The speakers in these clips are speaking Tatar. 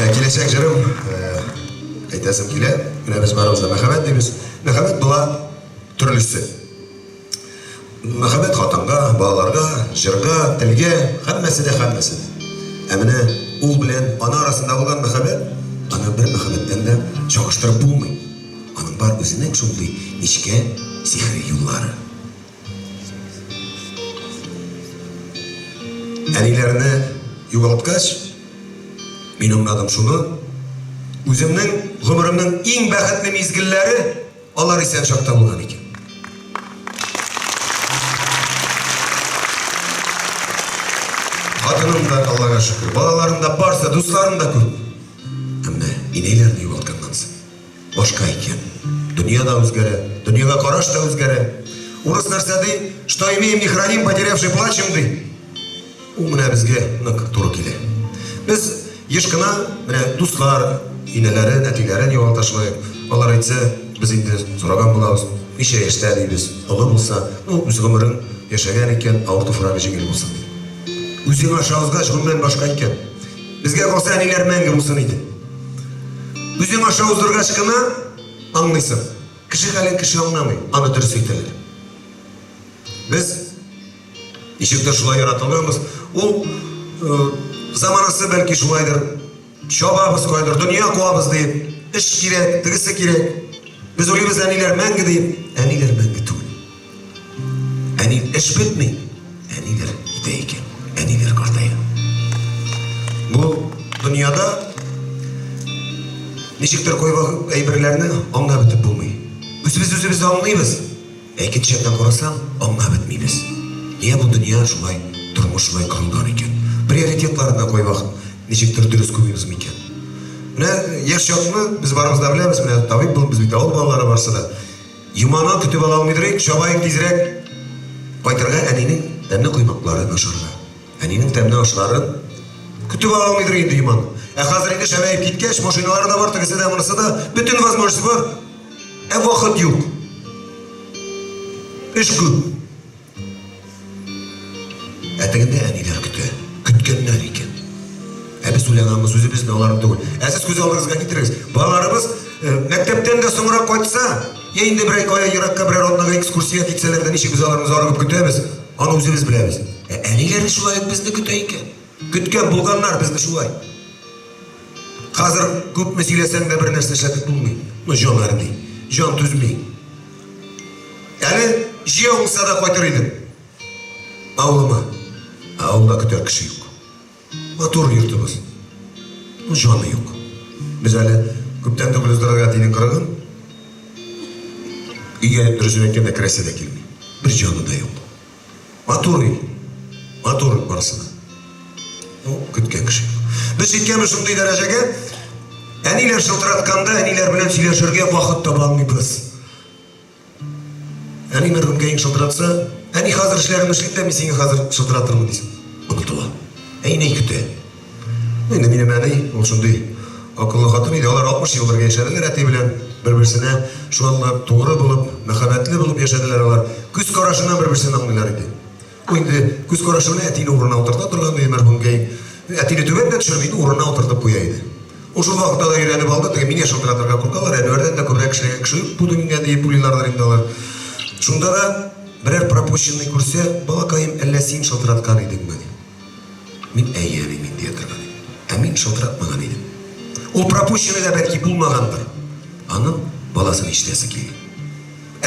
Киләчәк җырым, әйтәсем килә, менә без барыбыз да мәхәббәт дибез. Мәхәббәт була төрлесе. Мәхәббәт хатынга, балаларга, җырга, телгә, һәммәсе дә һәммәсе дә. Ә менә ул белән ана арасында булган мәхәббәт, аны бер мәхәббәттән дә чагыштырып булмый. Аның бар үзенең шундый нечкә сихри юллары. Әниләрне югалткач, мин аңладым шуны, үземнең гомеремнең иң бәхетле мизгелләре алар исән чакта булган икән. Хатыным да, Аллага шөкер, балаларым да барсы, дусларым да күп. Әмма инәйләрне югалтканнан соң башка икән. Дөнья да үзгәрә, дөньяга караш та үзгәрә. Урыс нәрсә ди? Что имеем, не храним, потерявши плачем, ди. Ул менә безгә нык туры килә. Без еш кына менә дуслар инәләрен, әтиләрен югалта шулай. Алар әйтсә, без инде сораган булабыз, ничә яшьтә дибез, олы булса, ну, үз гомерен яшәгән икән, авыр туфрагы җиңел булсын дип. Үзең аша узгач, гомумән башка икән. Безгә калса, әниләр мәңге булсын иде. Үзең аша уздыргач кына аңлыйсың. Кеше хәлен кеше аңламый, аны дөрес әйтәләр. Без ничектер шулай яратылганбыз. Ул заманасы бәлки шулайдыр. Чабабыз кайдыр, дөнья куабыз дип, эш кирәк, тегесе кирәк. Без уйлыйбыз, әниләр мәңге дип. Әниләр мәңге түгел. Әни эш бетми, әниләр китә икән, әниләр картая. Бу дөньяда ничектер кайвакыт әйберләрне аңлап бетеп булмый. Үзебез үзебезне аңлыйбыз, ә икенче яктан карасаң, аңлап бетмибез. Нигә бу дөнья шулай, тормыш шулай корылган икән? Приоритетларны кайвакыт ничектер дөрес куймыйбыз микән? Менә яшь чакны без барыбыз да беләбез, менә табиб булып без бит авыл балалары барсы да. Йоманы көтеп ала алмыйдыр идек, чабаек тизрәк кайтырга әнинең тәмле коймакларын ашарга. Әнинең тәмле ашларын көтеп ала алмыйдыр инде Йоманы. Ә хәзер инде шәбәеп киткәч, машиналары да бар, тегесе дә, монысы да, бөтен возможность бар. Ә вакыт юк. Эш күп. Ә тегендә әниләр көтә. Көткәннәр икән. Ә без уйланабыз үзебезне, аларны түгел. Ә сез күз алдыгызга китерегез. Балаларыбыз э, мәктәптән дә соңрак кайтса, я инде берәр кая еракка берәр атнага экскурсия китсәләр дә ничек без аларны зарыгып көтәбез, аны үзебез беләбез. Ә әниләр шулай ук безне көтә икән. Көткән булганнар безне шулай. Хәзер күпме сөйләсәң дә бер нәрсә эшләтеп булмый. Ну, җан әрни, җан түзми. Әле җәяү булса да кайтыр идем. Авылыма. Ә авылда көтәр кеше юк. Матур йортыбыз. Ну, җаны юк. Без әле күптән түгел уздырдык әтинең кырыгын. Өйгә, дөресен әйткәндә, керәсе дә килми. Бер җаны да юк. Матур өй. Матур барысы да. Ну, көткән кеше юк. Без җиткәнбез шундый дәрәҗәгә, әниләр шылтыратканда, әниләр белән сөйләшергә вакыт таба алмыйбыз. Әни мәрхүмкәең шылтыратса, әни хәзер эшләремне эшлим дә, мин сиңа хәзер шылтыратырмын дисең. Онытыла. Ә инәй көтә. Ну, инде минем әни, ул шундый акыллы хатын иде. Алар 60 ел бергә яшәделәр әти белән. Бер-берсенә шулай тугры булып, мәхәббәтле булып яшәделәр алар. Күз карашыннан бер-берсен аңлыйлар иде. Ул инде күз карашы белән әтине урынына утырта торган иде мәрхүмкәй. Әтине түбән дә төшерми иде, урынына утыртып куя иде. Ул шул вакытта да өйрәнеп алды, теге миңа шылтыратырга куркалар, Әнвәрдән дә күбрәк эшләгән кеше юк бу дөнья диеп уйлыйлардыр инде алар. Шунда да берәр пропущенный күрсә, балакаем, әллә син шылтыраткан идеңме? ди. Мин әйе, әни, мин дия торган идем. Ә мин шылтыратмаган идем. Ул пропущенный да бәлки булмагандыр. Аның баласын ишетәсе килде.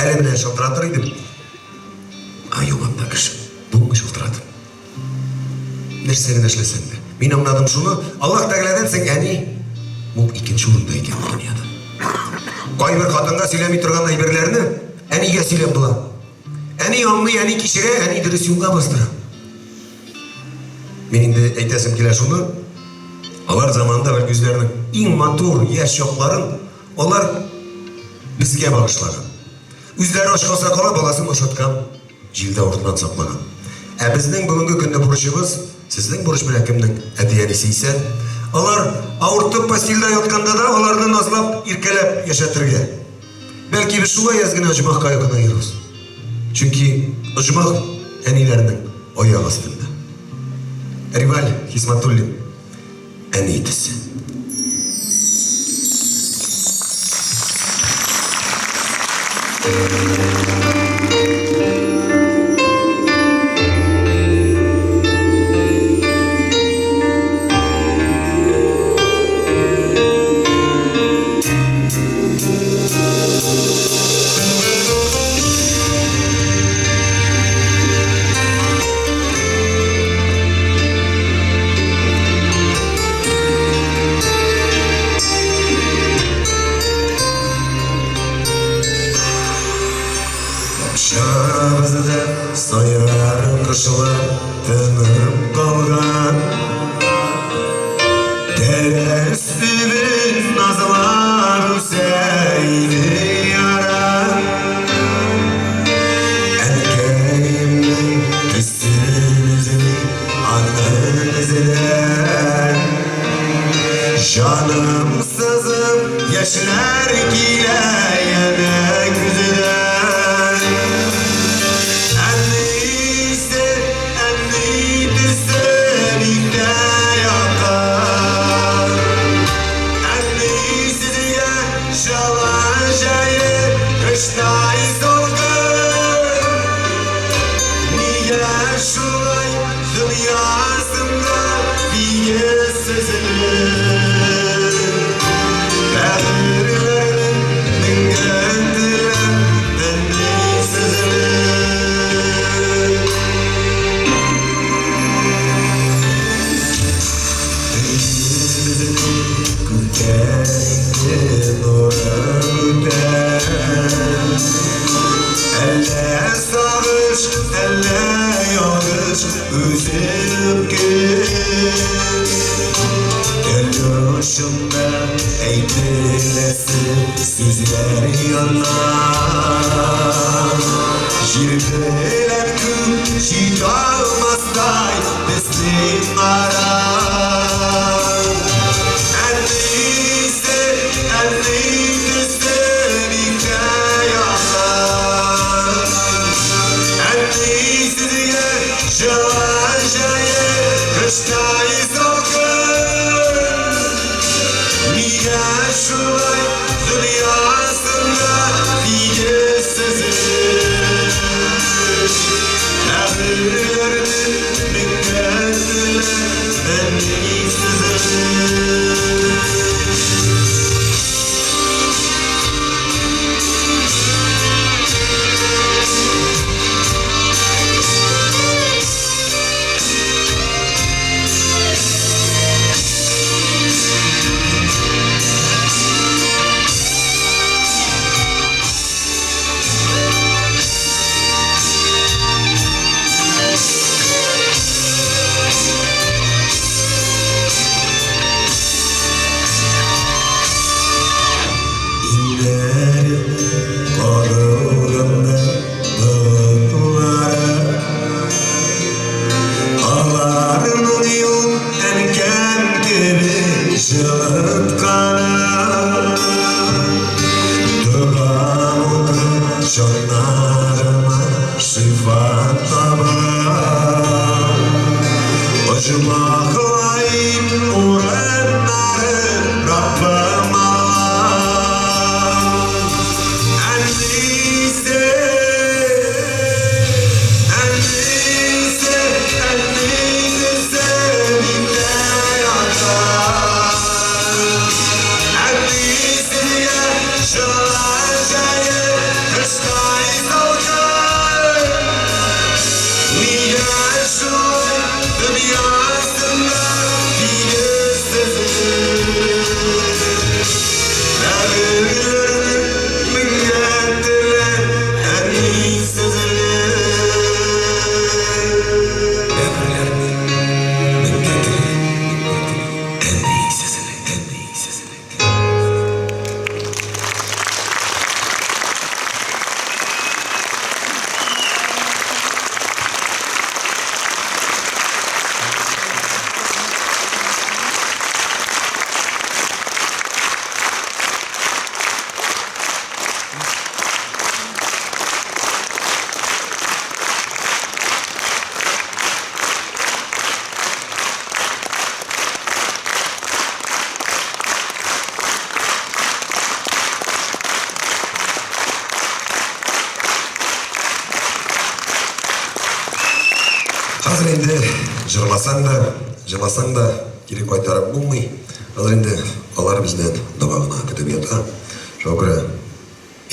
Әле менә шылтыратыр идем. Ә юк анда кеше. Булмый шылтыратып. Нәрсә генә эшләсәң дә. Мин аңладым шуны, Аллаһ Тәгаләдән соң әни ул икенче урында икән бу дөньяда. Кайбер хатынга сөйләми торган әйберләрне әнигә сөйләп була. Әни аңлый, әни кичерә, әни дөрес юлга бастыра. Мин инде әйтәсем килә шуны, алар заманында бәлки үзләренең иң матур яшь чакларын алар безгә багышлаган. Үзләре ач калса кала, баласын ашаткан, җилдә авыртудан саклаган. Ә безнең бүгенге көнне бурычыбыз, сезнең бурыч менә кемнең әти-әнисе исән, алар авыртып постельдә ятканда да аларны назлап, иркәләп яшәтергә. Бәлки без шулай әз генә оҗмахка якынаербыз. Чөнки оҗмах әниләрнең аяк астында. Риваль Хисматуллин, Әни төсе. Бакчабызда сайрар кошлар тынып калган. Тәрәз төбен назлар үсә иде яран. Әнкәемнең төсен өзми, аны эзләр. Җаным сызып, яшьләр килә янә күздән. Әнисе, әни төсе бик тә якын. Әнисезгә җылы җәе кыштай салкын. Нигә шулай дөньясында тигезсезлек? Бәгырьләрнең меңгән теләп әнисезлек. Өебезнең күкәйне нуры бүтән. Әллә сагыш, әллә ялгыш үзем кем. Тел очында әйтеләсе сүзләр яна. Җир белән күк җитә алмастай безнең ара. Әнисе, әни төсе бик тә якын. Әнисезгә җылы җәе кыштай салкын. Нигә шулай дөньясында тигезсезлек? Бәгырьләрнең меңгән теле Хәзер инде җырласаң да, җыласаң да кире кайтарып булмый. Хәзер инде алар бездән дога гына көтеп ята. Шуңа күрә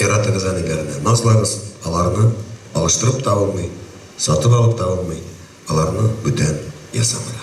яратыгыз әниләрне, назлагыз, аларны алыштырып та булмый, сатып алып та булмый, аларны бүтән ясамыйлар.